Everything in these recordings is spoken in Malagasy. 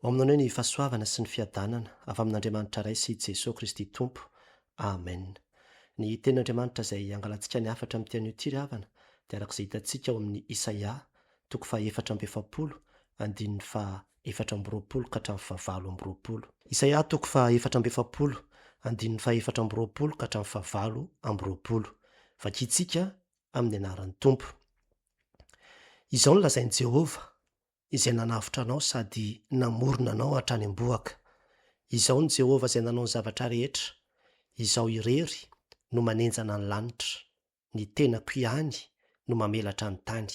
Ho aminao anie ny fahasoavana sy ny fiadanana avy amin'Andriamanitra Ray sy Jesoa Kristy Tompo. Amen. Ny Tenin'Andriamanitra izay angalantsika ny hafatra amin'ity anio ity ry havana dia araka izay hitantsika ao amin'ny Isaia toko faha 44 andininy faha 24 ka hatramin'ny faha 28. Isaia toko faha 44 andininy faha 24 ka hatramin'ny faha 28. Vakintsika amin'ny anaran'ny Tompo. Izao no lazain'i Jehovah, izay nanavotra anao sady namorona anao hatrany am-bohoka. Izao no Jehovah izay nanao ny zavatra rehetra, Izaho irery no manenjana ny lanitra, ny tenako ihany no mamelatra ny tany.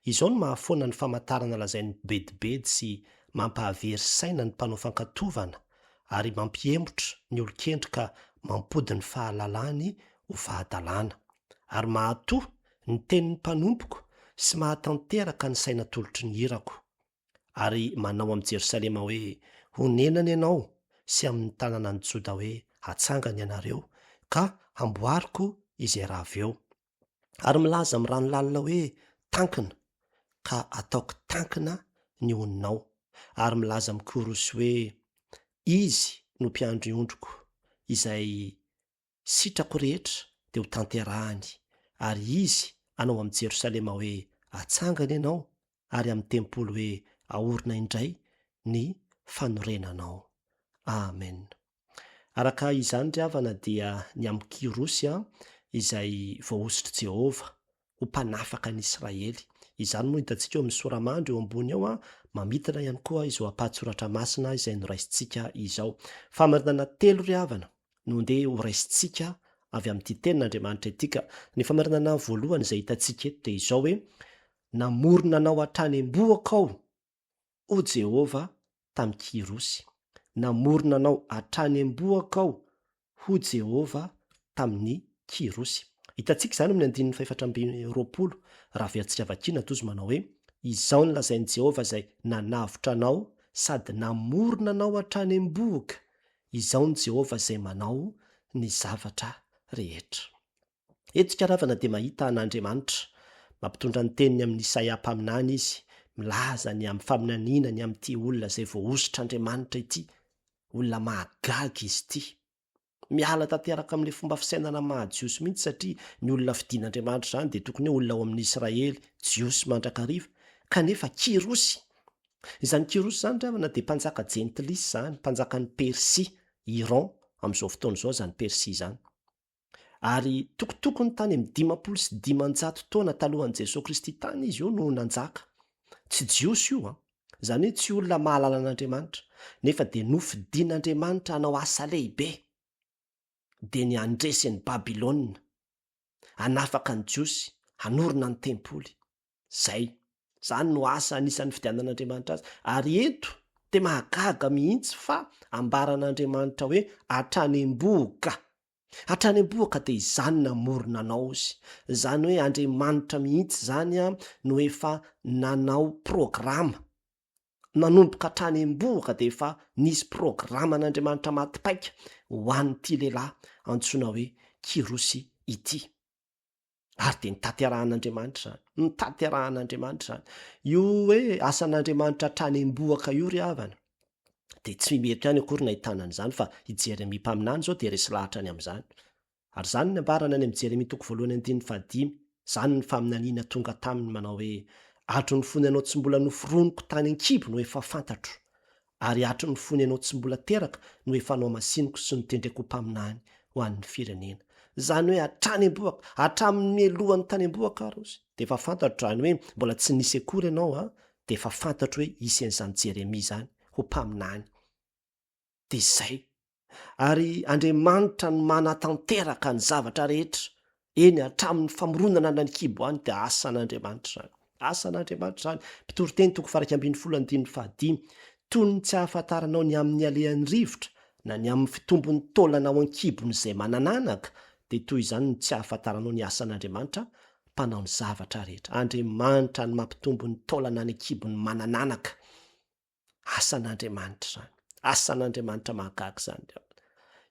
Izao no mahafoana ny famantarana lazain'ny mpibedibedy sy mampahavery saina ny mpanao fankatovana ary mampihemotra ny olon-kendry ka mampody ny fahalalany ho fahadalana, ary mahatoa ny tenin'ny mpanompoko sy mahatanteraka ny saina atolotry ny irako, ary manao amin'i Jerosalema hoe, Honenana ianao, sy amin'ny tanànan'i Joda hoe, Hatsangana ianareo, ka hamboariko izay rava eo. Ary milaza amin'ny rano lalina hoe, Tankina, ka ataoko tankina ny oninao. Ary milaza amin'i Korosy hoe, Izy no mpiandry ondriko, izay sitrako rehetra dia ho tanterahany, ary izy hanao amin'i Jerosalema hoe, Atsangana ianao, ary amin'ny tempoly hoe, Aorina indray ny fanorenanao. Amen. Araka izany ry havana dia ny amin'i Kyrosy izay voahosotr'i Jehovah ho mpanafaka an'i Israely. Izany moa hitantsika eo amin'ny sora-mandry eo ambony eo, mamintina ihany koa izao ampahan-tsoratra masina izay noraisintsika izao. Fahamarinana telo ry havana no ndeha horaisintsika avy amin'ity tenin'Andriamanitra ity ka ny fahamarinana voalohany izay hitantsika eto dia izao hoe, Namorona anao hatrany am-bohoka aho, hoy Jehovah tamin'i Kyrosy. Namorona anao hatrany am-bohoka aho, hoy Jehovah tamin'i Kyrosy. Hitantsika izany amin'ny andininy fahefatra amby 20, raha averintsika vakiana tozy manao hoe, Izao no lazain'i Jehovah izay nanavotra anao sady namorona anao hatrany am-bohoka, Izao no Jehovah izay manao ny zavatra rehetra. Eto isika ravana dia mahita an'Andriamanitra. Mampitondra ny teniny amin'i Isaia mpaminany izy, milaza ny amin'ny faminaniana ny amin'ity olona izay voahosotr'Andriamanitra ity. Olona mahagaga izy ity. Miala tanteraka amin'ilay fomba fisainana maha Jiosy mihitsy satria ny olona fidin'Andriamanitra izany dia tokony hoe olona ao amin'ny Israely, Jiosy mandrakariva. Kanefa Kyrosy. Izany Kyrosy izany ry havana dia mpanjaka jentilisa izany, mpanjakan'i Persia, Iran amin'izao fotoana izao izany Persia izany. Ary tokotokony tany amin'ny 550 taona talohan'i Jesoa Kristy tany izy io no nanjaka. Tsy Jiosy io an! Izany hoe tsy olona mahalala an'Andriamanitra, nefa dia nofidin'Andriamanitra hanao asa lehibe, dia ny handresy an'i Babylona, hanafaka ny Jiosy, hanorina ny tempoly. Izay. Izany no asa anisan'ny fidianan'Andriamanitra azy. Ary eto dia mahagaga mihitsy fa ambaran'Andriamanitra hoe hatrany am-bohoka. Hatrany am-bohoka dia izany namorona anao izy. Izany hoe Andriamanitra mihitsy izany no efa nanao programa. Nanomboka hatrany am-bohoka dia efa nisy programan'Andriamanitra maty paika ho an'ity lehilahy antsoina hoe Kyrosy ity. Ary dia notanterahan'Andriamanitra izany. Notanterahan'Andriamanitra izany. Io hoe asan'Andriamanitra hatrany am-bohoka io ry havana, dia tsy mety ihany akory ny ahitana an'izany fa i Jeremia mpaminany izao dia resy lahatra ny amin'izany. Ary izany no ambarany any amin'i Jeremia toko voalohany andininy fahadimy. Izany ny faminaniana tonga taminy manao hoe, Hatry ny fony ianao tsy mbola noforoniko tany an-kibo no efa fantatro, Ary hatry ny fony ianao tsy mbola teraka no efa nohamasiniko sy notendreko ho mpaminany ho an'ny firenena. Izany hoe hatrany am-bohoka, hatramin'ny mialohan'ny tany am-bohoka ary ozy, dia efa fantatro izany hoe mbola tsy nisy akory ianao an, dia efa fantatro hoe hisy an'izany Jeremia izany ho mpaminany. Dia izay. Ary Andriamanitra no manatanteraka ny zavatra rehetra, eny hatramin'ny famoronana any an-kibo any dia asan'Andriamanitra izany. Asan'Andriamanitra izany. Mpitoriteny toko faha-11 andininy fahadimy, Toy ny tsy ahafantaranao ny amin'ny alehan'ny rivotra, na ny amin'ny fitombon'ny taolana ao an-kibon'izay manan'anaka, dia toy izany no tsy ahafantaranao ny asan'Andriamanitra mpanao ny zavatra rehetra. Andriamanitra no mampitombo ny taolana any an-kibon'ny manan'anaka. Asan'Andriamanitra izany. Asan'Andriamanitra mahagaga izany ry havana.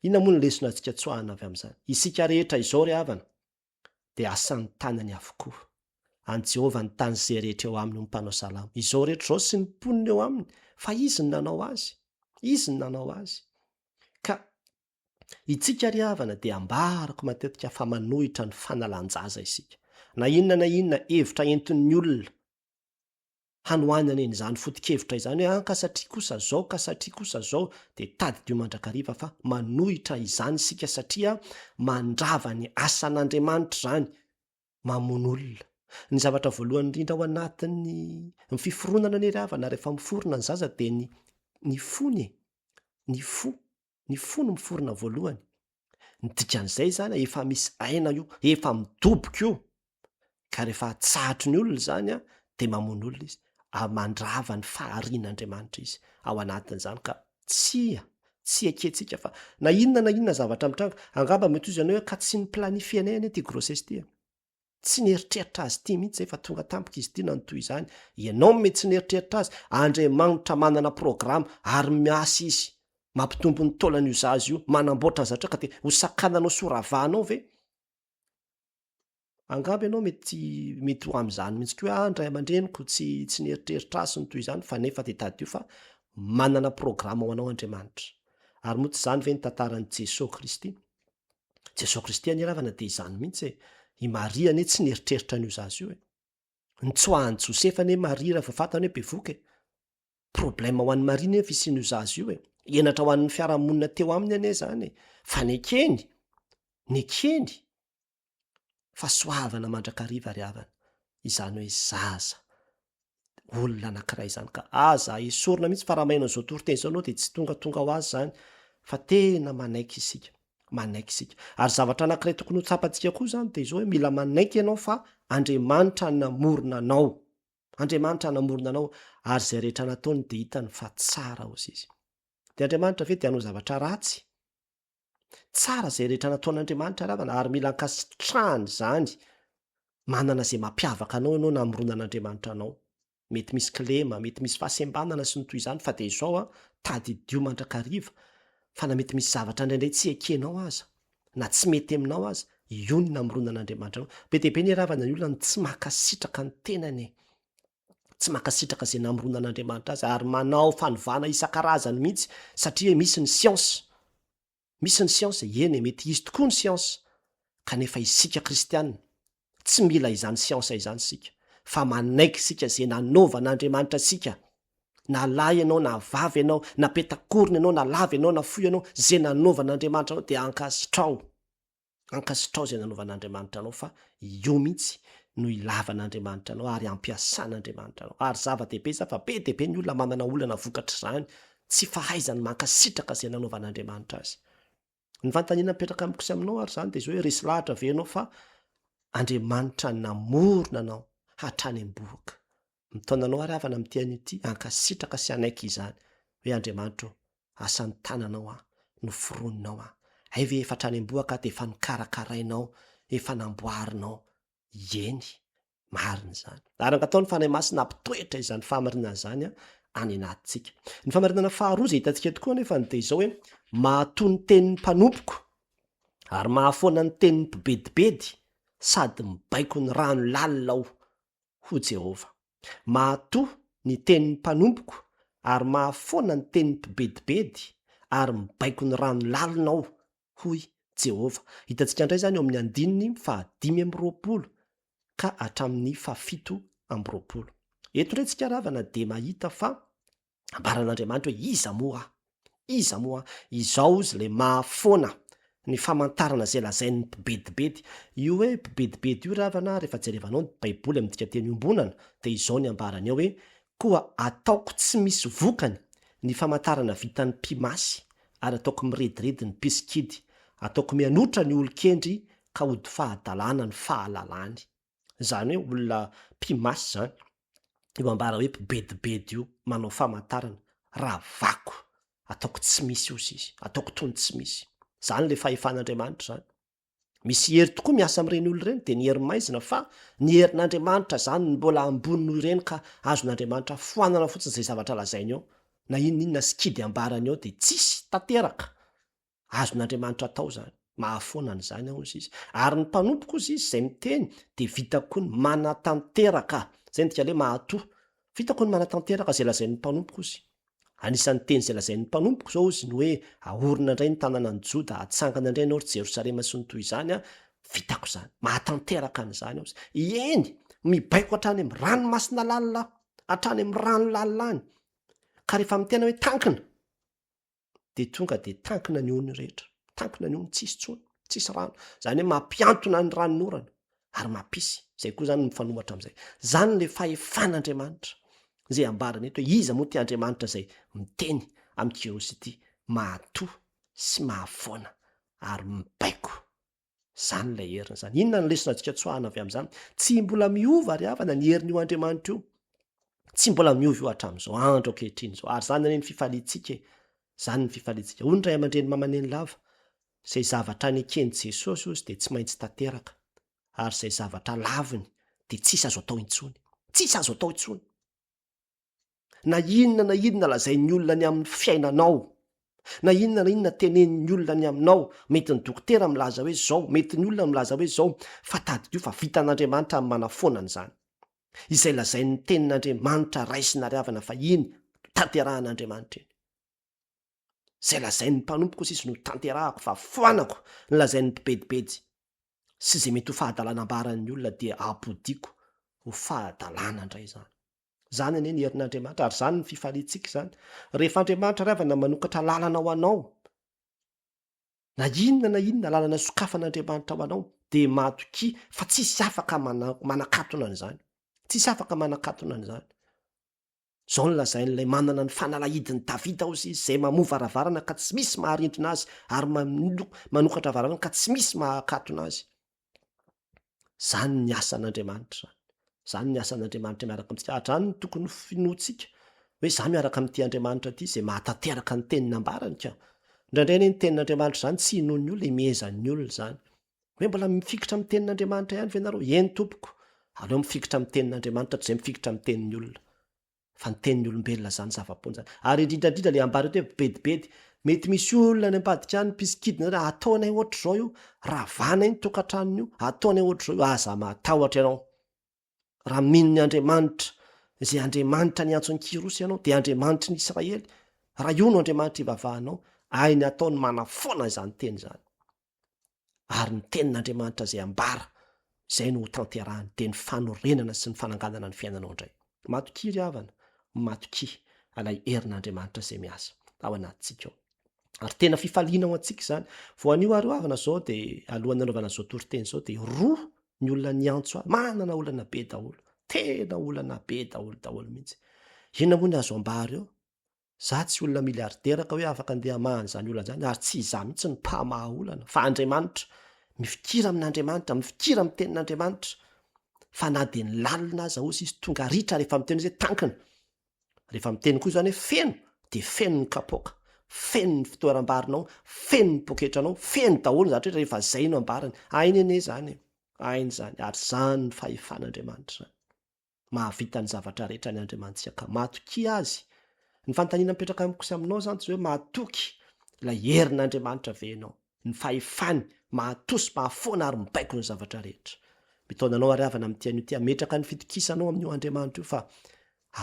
Inona moa no lesona azontsika tsoahina avy amin'izany? Isika rehetra izao ry havana dia asan'ny tanany avokoa. An'i Jehovah ny tany sy izay rehetra eo aminy, hoy ny mpanao salamo. Izao rehetra izao sy ny mponina eo aminy, fa Izy no nanao azy. Izy no nanao azy. Ka itsika ry havana dia ambarako matetika fa manohitra ny fanalan-jaza isika. Na inona na inona hevitra entin'ny olona hanohanany an'izany foto-kevitra izany hoe an ka satria kosa zao ka satria kosa zao dia tadidio mandrakariva fa manohitra izany isika satria mandrava ny asan'Andriamanitra izany, mamono olona. Ny zavatra voalohany indrindra ao anatin'ny ny fiforonana anie ry havana rehefa miforona ny zaza dia ny ny fony e, ny fo, ny fo no miforona voalohany. Ny dikan'izay izany efa misy aina io, efa midoboka io, ka rehefa atsahatry ny olona izany an, dia mamono olona izy, ary mandrava ny faharian'Andriamanitra izy ao anatin'izany ka tsia, tsy ekentsika fa na inona na inona zavatra mitranga, angamba mety ho izy ianao hoe ka tsy ni-planifier-nay anie ity grossesse ity e. Tsy nieritreritra azy ity mihitsy zay fa tonga tampoka izy ity na ny toy izany. Ianao no mety tsy nieritreritra azy. Andriamanitra manana programa ary miasa izy. Mampitombo ny taolan'io zaza io, manamboatra ny zavatra ka dia ho sakananao sy ho ravahanao ve? Angamba ianao mety mety ho amin'izany mihitsy koa hoe ah ny ray aman-dreniko tsy tsy nieritreritra ahy sy ny toy izany fa nefa dia tadidio fa manana programa ho anao Andriamanitra. Ary moa tsy izany ve ny tantaran'i Jesoa Kristy? Jesoa Kristy anie ravana dia izany mihitsy e. I Maria anie tsy nieritreritra an'io zaza io e. Nitsoahan'i Josefa anie Maria raha vao fantany hoe bevoka e. Problème ho an'i Maria anie ny fisian'io zaza io e. Henatra ho an'ny fiarahamonina teo aminy anie izany e. Fa nekeny, nekeny fahasoavana mandrakariva ry havana izany hoe zaza olona anankiray izany ka aza esorina mihitsy fa raha maheno an'izao toriteny izao ianao dia tsy tongatonga ho azy izany fa tena manaiky isika, manaiky isika. Ary zavatra anankiray tokony ho tsapantsika koa izany dia izao hoe mila manaiky ianao fa Andriamanitra namorona anao, Andriamanitra namorona anao ary izay rehetra nataony dia hitany fa tsara hozy izy. Dia Andriamanitra ve dia hanao zavatra ratsy? Tsara izay rehetra nataon'Andriamanitra ry havana ary mila ankasitrahana izany. Manana izay mampiavaka anao ianao namoronan'Andriamanitra anao. Mety misy kilema, mety misy fahasembanana sy ny toy izany fa dia izao an, tadidio mandrakariva fa na mety misy zavatra indraindray tsy ekenao aza, na tsy mety aminao aza, io no namoronan'Andriamanitra anao. Be dia be ny ry havana ny olona no tsy mankasitraka ny tenany e. Tsy mankasitraka izay namoronan'Andriamanitra azy ary manao fanovana isan-karazany mihitsy satria hoe misy ny siansa. Misy ny siansa, eny e, mety hisy tokoa ny siansa, kanefa isika kristiana, tsy mila izany siansa izany isika, fa manaiky isika izay nanaovan'Andriamanitra antsika, na lahy ianao na vavy ianao, na petakorona ianao na lava ianao na fohy ianao, izay nanaovan'Andriamanitra anao dia ankasitrao. Ankasitrao izay nanaovan'Andriamanitra anao fa io mihitsy no ilavan'Andriamanitra anao ary ampiasan'Andriamanitra anao. Ary zava-dehibe izany fa be dia be ny olona manana olana vokatr'izany tsy fahaizany mankasitraka izay nanaovan'Andriamanitra azy. Ny fanontaniana mipetraka amiko sy aminao ary izany dia izao hoe resy lahatra ve ianao fa Andriamanitra namorona anao hatrany am-bohoka? Mitaona anao ary havana amin'ity anio ity hankasitraka sy hanaiky izany hoe Andriamanitra ô, asan'ny tananao aho, noforoninao aho. Hay ve efa hatrany am-bohoka aho dia efa nokarakarainao, efa namboarinao. Eny, marina izany. Ary angatao ny Fanahy Masina hampitoetra izany fahamarinana izany any anatintsika. Ny fahamarinana faharoa izay hitantsika tokoa anefa dia izao hoe, mahatoa ny tenin'ny mpanompoko ary mahafoana ny tenin'ny mpibedibedy sady mibaiko ny rano lalina aho hoy Jehovah. Mahatoa ny tenin'ny mpanompoko ary mahafoana ny tenin'ny mpibedibedy ary mibaiko ny rano lalina aho, hoy Jehovah. Hitantsika indray izany eo amin'ny andininy fahadimy amby 20 ka hatramin'ny fahafito amby 20. Eto indray tsika ravana dia mahita fa Ambaran'Andriamanitra hoe iza moa aho? Iza moa aho? Izao ozy ilay mahafoana ny famantarana izay lazain'ny mpibedibedy. Io hoe mpibedibedy io ry havana, rehefa jerevanao ny Baiboly amin'ny dikanteny iombonana, dia izao ny ambarany ao hoe, Koa ataoko tsy misy vokany ny famantarana vitan'ny mpimasy, ary ataoko mirediredy ny mpisikidy. Ataoko mianotra ny olon-kendry ka hody fahadalana ny fahalalany. Izany hoe olona mpimasy izany, io ambara hoe mpibedibedy io, manao famantarana, ravako, ataoko tsy misy ozy izy, ataoko toy ny tsy misy. Izany ilay fahefan'Andriamanitra izany. Misy hery tokoa miasa amin'ireny olona ireny, dia ny hery maizina, fa ny herin'Andriamanitra izany no mbola ambony noho ireny ka azon'Andriamanitra foanana fotsiny izay zavatra lazainy eo, na inona inona sikidy ambarany eo dia tsisy tanteraka. Azon'Andriamanitra atao izany. Mahafoana an'izany aho, hozy izy. Ary ny mpanompoko, hozy izy, izay miteny, dia vitako koa ny manatanteraka. Izay no dikan'ilay hoe mahatoa. Vitako ny manatanteraka izay lazain'ny mpanompoko, hozy. Anisan'ny teny izay lazain'ny mpanompoko izao, hozy, ny hoe, Ahorina indray ny tanànan'i Joda, hatsangana indray ianao, ry Jerosalema, sy ny toy izany an. Vitako izany. Mahatanteraka an'izany aho, hozy. Eny, mibaiko hatrany amin'ny ranomasina lalina aho, hatrany amin'ny rano lalina any. Ka rehefa miteny aho hoe tankina, dia tonga dia tankina ny ony rehetra, tankina ny ony, tsisy intsony, tsisy rano, zany hoe mampiantona ny ranonorana ary mampisy, zay koa zany mifanohatra am'zay, zany le fahefan'Andriamanitra zay ambarany eto hoe iza moa ty Andriamanitra zay miteny amin'i Kyrosy ity, mahatoa sy mahafoana ary mibaiko, zany lay heriny zany. Inona ny lesona azontsika tsoahana avy am'zany? Tsy mbola miova ry havana ny herin'io Andriamanitra io, Tsy mbola miova io hatramin'izao andro ankehitriny izao, ary izany anie ny fifaliantsika e! Izany ny fifaliantsika. Hoy ny ray aman-dreny mama neny lava, Izay zavatra neken'i Jesosy hozy dia tsy maintsy tanteraka, ary izay zavatra laviny dia tsisy azo atao intsony. Tsisy azo atao intsony. Na inona na inona lazain'ny olona ny amin'ny fiainanao, na inona na inona tenenin'ny olona ny aminao, mety ny dokotera milaza hoe izao, mety ny olona milaza hoe izao, fa tadidio fa vitan'Andriamanitra ny manafoana an'izany. Izay lazain'ny tenin'Andriamanitra raisina ary havana fa iny tanterahan'Andriamanitra iny. Izay lazain'ny mpanompoko sisa no tanterahako fa foanako ny lazain'ny mpibedibedy sy izay mety ho fahadalana ambaran'ny olona dia ampodiako ho fahadalana indray izany. Izany anie ny herin'Andriamanitra ary izany ny fifaliantsika izany. Rehefa Andriamanitra ry havana manokatra lalana ho anao, Na inona na inona lalana sokafan'Andriamanitra ho anao dia matokia fa tsisy afaka manakatona an'izany. Tsisy afaka manakatona an'izany. Izao no lazain'ilay manana ny fanalahidin'i Davida hozy izy, izay mamoha varavarana ka tsy misy maharindrina azy ary manokatra varavarana ka tsy misy mahakatona azy. Zany ny asan'Andriamanitra zany. Zany ny asan'Andriamanitra miaraka amintsika. Hatrany no tokony ho finoantsika hoe za miaraka amin'ity Andriamanitra ity izay mahatanteraka ny teny nambarany ka. Indraindray anie ny tenin'Andriamanitra izany tsy inoan'ny olona, imehezan'ny olona izany. Hoe mbola mifikitra amin'ny tenin'Andriamanitra ihany ve nareo? Eny tompoko. Aleo mifikitra amin'ny tenin'Andriamanitra toy izay mifikitra amin'ny tenin'ny olona. Fa ny tenin'ny olombelona zany zava-poana zany. Ary indrindra indrindra le ambara eto hoe bedibedy. Mety misy olona any ambadika any mpisikidina zany, ataonay ohatr'izao io, ravanay ny tokantranony io, ataonay ohatr'izao io, aza matahotra ianao. Raha mino ny Andriamanitra, izay Andriamanitra niantso an'i Kyrosy ianao, dia Andriamanitry ny Israely, raha io no Andriamanitra ivavahanao, hainy atao ny manafoana izany teny izany. Ary ny tenin'Andriamanitra izay ambara, izay no hotanterahiny, dia ny fanorenana sy ny fananganana ny fiainanao indray. Matokia ry havana, matokia ilay herin'Andriamanitra izay miasa ao anatintsika ao. Ary tena fifaliana ho antsika izany. Vao anio ary havana izao dia alohan'ny nanaovana izao toriteny izao dia roa ny olona niantso ahy, manana olana be daholo, tena olana be daholo daholo mihitsy. Inona moa ny azo ambara eo? Za tsy olona milliardaire ka hoe afaka andeha hamaha an'izany olana izany ary tsy izaho mihitsy no mpamaha olana fa Andriamanitra. Mifikira amin'Andriamanitra, mifikira amin'ny tenin'Andriamanitra. Fa na dia ny lalina aza hozy izy tonga ritra rehefa miteny izy hoe tankina. Rehefa miteny koa izany hoe feno dia feno ny kapoaka, feno ny fitoeram-barinao, feno ny poketranao, feno daholo ny zavatra rehetra rehefa izay no ambarany. Hainy anie izany e, hainy izany ary izany ny fahefan'Andriamanitra izany. Mahavita ny zavatra rehetra ny Andriamanitsika ka matokia Azy. Ny fanontaniana mipetraka amiko sy aminao izany tsy hoe matoky ilay herin'Andriamanitra ve ianao, ny fahefany mahatoa sy mahafoana ary mibaiko ny zavatra rehetra. Mitaona anao ary havana amin'ity anio ity hametraka ny fitokisanao amin'io Andriamanitra io fa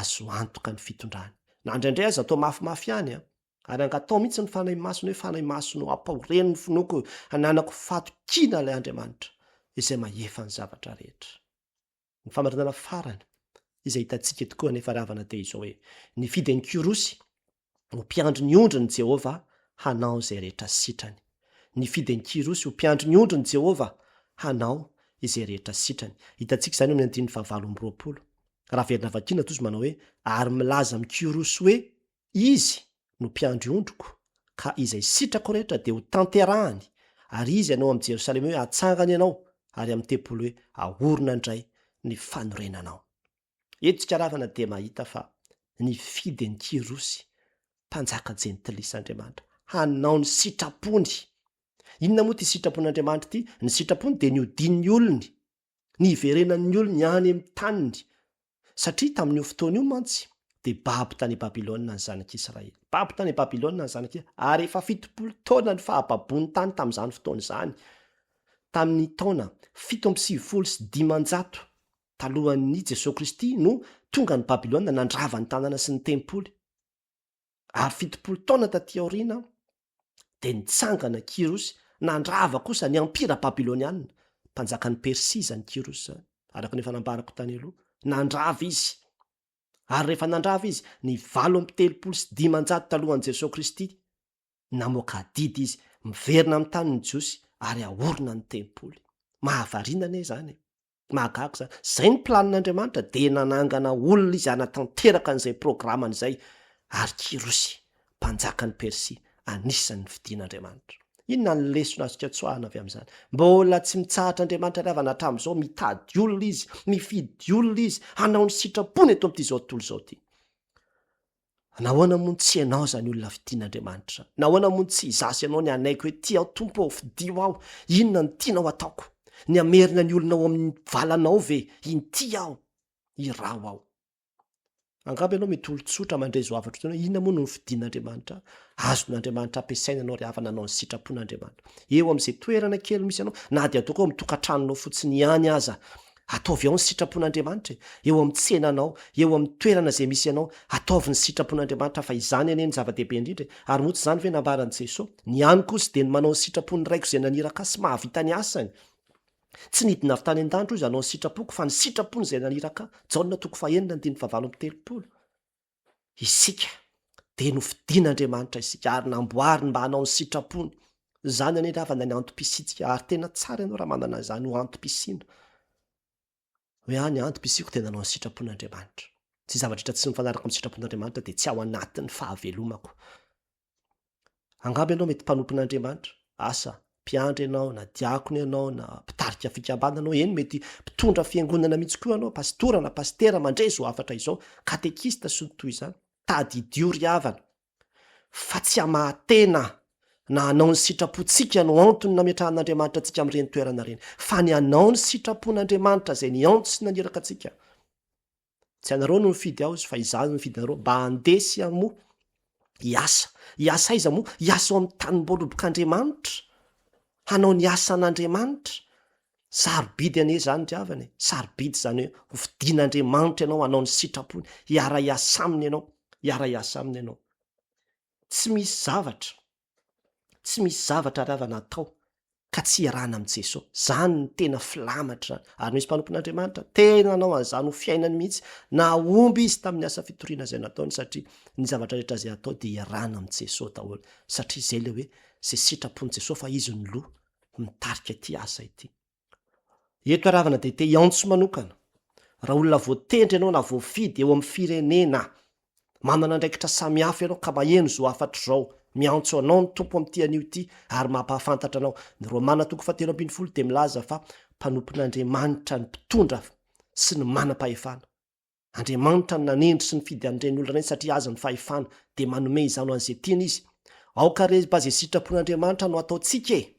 azo antoka ny fitondrany. Na indraindray aza toa mafimafy ihany an! Ary angatao mihitsy ny Fanahy Masina hoe Fanahy Masina ô ampahoreno ny finoako hananako fatokiana ilay Andriamanitra izay mahefa ny zavatra rehetra. Ny famarinana farany izay hitantsika eto koa anefa ry havana dia izao hoe, nifidy an'i Kyrosy ho mpiandry ny ondriny Jehovah hanao izay rehetra sitrany. Nifidy an'i Kyrosy ho mpiandry ny ondriny Jehovah hanao izay rehetra sitrany. Hitantsika izany eo amin'ny andininy fahavalo amby 20. Raha averina vakiana toa izy manao hoe, ary milaza amin'i Kyrosy hoe, Izy no mpiandry ondriko, ka izay sitrako rehetra dia ho tanterahany, ary Izy hanao amin'i Jerosalema hoe, Hatsangana ianao, ary amin'ny tempoly hoe, Ahorina indray ny fanorenanao. Eto isika ravana dia mahita fa nifidy an'i Kyrosy, mpanjaka jentilisa Andriamanitra, hanao ny sitrapony. Inona moa ity sitrapon'Andriamanitra ity? Ny sitrapony dia ny hodian'ny olony, ny hiverenan'ny olony any amin'ny taniny, satria tamin'io fotoana io mantsy. Dia babo tany Babylona ny zanak'Israely. Babo tany Babylona ny zanak'i, ary efa 70 taona ny fahababoany tany tamin'izany fotoana izany. Tamin'ny taona 597 talohan'i Jesoa Kristy no tonga ny Babylona nandrava ny tanàna sy ny tempoly. Ary 70 taona taty aoriana dia nitsangana Kyrosy nandrava kosa ny ampira babylonianina, mpanjakan'i Persia izany Kyrosy izany, araka ny efa nambarako tany aloha. Nandrava izy. Ary rehefa nandrava izy, ny 538 talohan'i Jesoa Kristy, namoaka adidy izy, miverina amin'ny tany ny Jiosy ary ahorina ny tempoly. Mahavariana anie izany e! Mahagaga izany. Izay ny planin'Andriamanitra, dia nanangana olona izy hanatanteraka an'izay programany izay, ary Kyrosy, mpanjakan'i Persia, anisan'ny nofidin'Andriamanitra. Inona ny lesona azontsika tsoahina avy amin'izany? Mbola tsy mitsahatra Andriamanitra ry havana hatramin'izao, mitady olona Izy, mifidy olona Izy, hanao ny sitrapony eto amin'ity izao tontolo izao ity. Nahoana moa no tsy ianao izany olona fidin'Andriamanitra izany? Nahoana moa no tsy izaho sy ianao ny hanaiky hoe tia aho Tompo ô, fidio aho, inona no tianao hataoko? Ny hamerina ny olona ao amin'ny valanao ve? Inty aho, iraho aho. Angamba ianao mety olon-tsotra mandre izao hafatra izao hoe inona moa no nofidin'Andriamanitra ahy? Azon'Andriamanitra ampiasaina ianao ry havana hanao ny sitrapon'Andriamanitra. Eo amin'izay toerana kely misy anao, na dia ataoko ao amin'ny tokantranonao fotsiny ihany aza, Ataovy ao ny sitrapon'Andriamanitra e! Eo amin'ny tsenanao, eo amin'ny toerana izay misy anao, ataovy ny sitrapon'Andriamanitra fa izany anie no zava-dehibe indrindra e! Ary moa tsy izany ve nambaran'i Jesoa? Ny hany kosa dia ny manao ny sitrapon'ny Raiko izay naniraka Ahy sy mahavita ny asany. Tsy nidina avy tany an-danitra hoy Izy hanao ny sitrapoko fa ny sitrapony izay naniraka Ahy. Jaona toko fahenina andininy fahavalo amby telopolo. Isika dia nofidin'Andriamanitra isika ary namboariny mba hanao ny sitrapony. Izany anie ry havana ny antom-pisiantsika ary tena tsara ianao raha manana an'izany ho antom-pisiana. Hoe ah ny antom-pisiako dia nanao ny sitrapon'Andriamanitra. Tsy zavatra rehetra tsy mifanaraka amin'ny sitrapon'Andriamanitra dia tsy ao anatin'ny fahavelomako. Angamba ianao mety mpanompon'Andriamanitra, asa, mpiandry ianao, na diakona ianao, na mpitarika fikambanana ianao, eny mety mpitondra fiangonana mihitsy koa ianao, pastora na pasitera mandre izao hafatra izao, katekista sy ny toy izany. Tadidio ry havana fa tsy hamaha-tena na hanao ny sitrapontsika no antony nametrahan'Andriamanitra antsika amin'ireny toerana ireny, fa ny hanao ny sitrapon'Andriamanitra izay niantso sy naniraka antsika. Tsy ianareo no nifidy ahy hozy fa izaho no nifidy anareo mba handeha sy hamoa, hiasa. Hiasa aiza moa? Hiasa ao amin'ny tanim-boalobok'Andriamanitra, hanao ny asan'Andriamanitra. Sarobidy anie izany ry havana e, sarobidy izany hoe hofidian'Andriamanitra ianao hanao ny sitrapony, hiara-hiasa aminy ianao, hiara-hiasa aminy ianao. Tsy misy zavatra, tsy misy zavatra ry havana atao ka tsy iarahana amin'i Jesoa. Zany no tena filamatra zany. Ary misy mpanompon'Andriamanitra tena nanao an'izany ho fiainany mihitsy. Nahomby izy tamin'ny asa fitoriana izay nataony satria ny zavatra rehetra izay atao dia iarahana amin'i Jesoa daholo. Satria izay ilay hoe izay sitrapon'i Jesoa fa izy no loha mitarika ity asa ity. Eto aravana dia te hiantso manokana, raha olona voatendry ianao na voafidy eo amin'ny firenena, manana andraikitra samihafa ianao ka maheno izao hafatra izao, miantso anao ny Tompo amin'ity anio ity ary mampahafantatra anao. Ny Romana toko fahatelo ambin'ny folo dia milaza fa mpanompon'Andriamanitra ny mpitondra sy ny manam-pahefana. Andriamanitra no nanendry sy nifidy an'ireny olona ireny satria Azy ny fahefana, dia manome izany ho an'izay tiany Izy. Aoka re mba izay sitrapon'Andriamanitra no ataontsika e!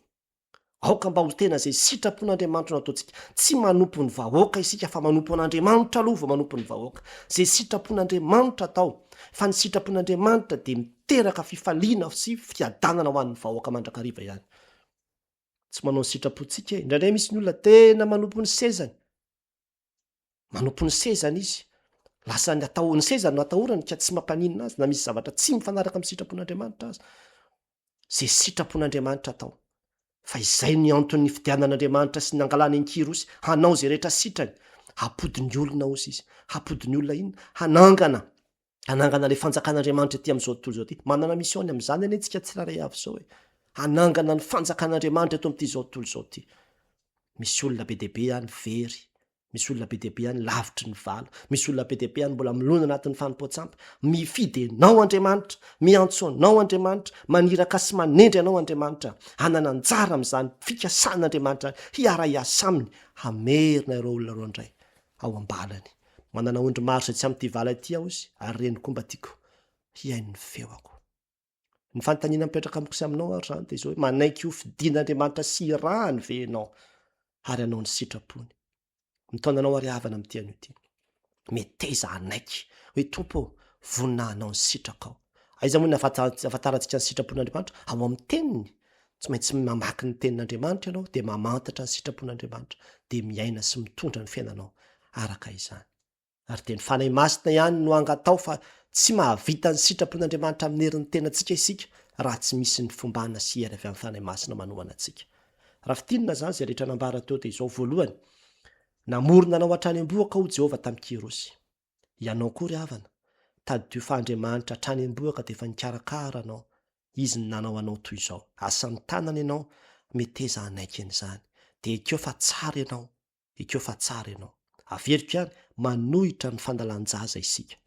Aoka mba ho tena izay sitrapon'Andriamanitra no ataontsika. Tsy manompo ny vahoaka isika fa manompo an'Andriamanitra aloha vao manompo ny vahoaka. Izay sitrapon'Andriamanitra atao. Fa ny sitrapon'Andriamanitra dia miteraka fifaliana sy fiadanana ho an'ny vahoaka mandrakariva ihany. Tsy manao ny sitrapontsika e! Indraindray misy ny olona tena manompo ny sezany. Manompo ny sezany izy. Lasa ny atao, ny sezany no atahorany ka tsy mampaninona azy na misy zavatra tsy mifanaraka amin'ny sitrapon'Andriamanitra aza. Izay sitrapon'Andriamanitra atao. Fa izay ny antony nifidianan'Andriamanitra sy nangalany an'i Kyrosy hanao izay rehetra sitrany. Hampody ny olona hozy izy. Hampody ny olona inona? Hanangana. Hanangana ilay fanjakan'Andriamanitra ety amin'izao tontolo izao ity. Manana mission ny amin'izany anie tsika tsirairay avy izao e. Hanangana ny fanjakan'Andriamanitra eto amin'ity izao tontolo izao ity. Misy olona be dia be any very, misy olona be dia be any lavitry ny vala, misy olona be dia be any mbola milona anatin'ny fanompoan-tsampy. Mifidy anao Andriamanitra, miantso anao Andriamanitra, maniraka sy manendry anao Andriamanitra hanana anjara amin'izany fikasan'Andriamanitra hiara-hiasa aminy hamerina ireo olona ireo indray ao am-balany. Manana ondry maro izay tsy amin'ity vala ity aho izy, ary ireny koa mba tiako hihaino ny feoko. Ny fanontaniana mipetraka amiko sy aminao ary izany dia izao hoe manaiky ho fidin'Andriamanitra sy irahany ve ianao ary hanao ny sitrapony? Mitaona anao ary havana amin'ity anio ity. Meteza hanaiky hoe Tompo ô, Vonona hanao ny sitrakao. Aiza moa no ahafantarantsika ny sitrapon'Andriamanitra? Ao amin'ny Teniny. Tsy maintsy mamaky ny Tenin'Andriamanitra ianao, dia mamantatra ny sitrapon'Andriamanitra, dia miaina sy mitondra ny fiainanao araka izany. Ary dia ny Fanahy Masina ihany no angatao fa tsy mahavita ny sitrapon'Andriamanitra amin'ny herin'ny tenantsika isika raha tsy misy ny fombana sy hery avy amin'ny Fanahy Masina manohana antsika. Raha fintinina izany izay rehetra nambara teo dia izao, voalohany, namorona anao hatrany am-bohoka hoy Jehovah tamin'i Kyrosy. Ianao koa ry havana, tadidio fa Andriamanitra hatrany am-bohoka dia efa nikarakara anao, Izy no nanao anao toy izao. Asan'ny tanany ianao, meteza hanaiky an'izany. Dia ekeo fa tsara ianao, ekeo fa tsara ianao. Averiko ihany, manohitra ny fandalan-jaza isika.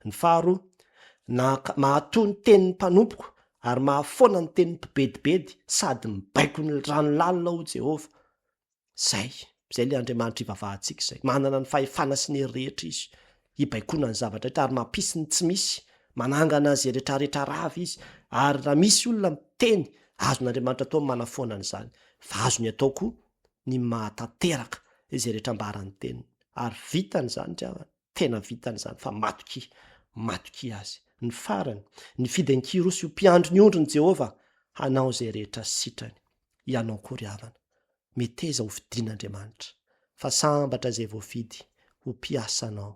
Ny faharoa, na mahatoa ny tenin'ny mpanompoko ary mahafoana ny tenin'ny mpibedibedy sady mibaiko ny rano lalina hoy Jehovah. Zay, zay le Andriamanitra ivavahantsika izay. Manana ny fahefana sy ny hery rehetra Izy hibaikoana ny zavatra rehetra ary mampisy ny tsy misy, manangana izay retraretra rava Izy. Ary raha misy olona miteny, azon'Andriamanitra atao ny manafoana an'izany. Fa azony atao koa ny mahatanteraka izay rehetra ambaran'ny teniny. Ary vitany izany ry havana, tena vitany izany fa matokia, matokia Azy. Ny farany, nifidy an'i Kyrosy ho mpiandry ny ondriny Jehovah hanao izay rehetra sitrany. Ianao koa ry havana, meteza ho fidin'Andriamanitra, fa sambatra izay voafidy ho mpiasa anao,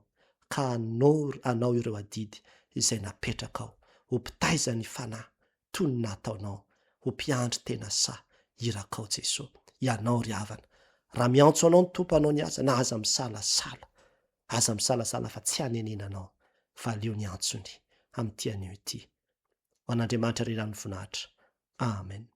ka hanoro anao ireo adidy izay napetrakao, ho mpitaiza ny fanahy toy ny nataonao, ho mpiandry tena sahy irakao Jesoa. Ianao ry havana, raha miantso anao ny Tompo hanao ny asa, na aza misalasala, aza misalasala fa tsy hanenenanao, valio ny antsony amin'ity anio ity. Ho an'Andriamanitra irery ihany ny voninahitra. Amen.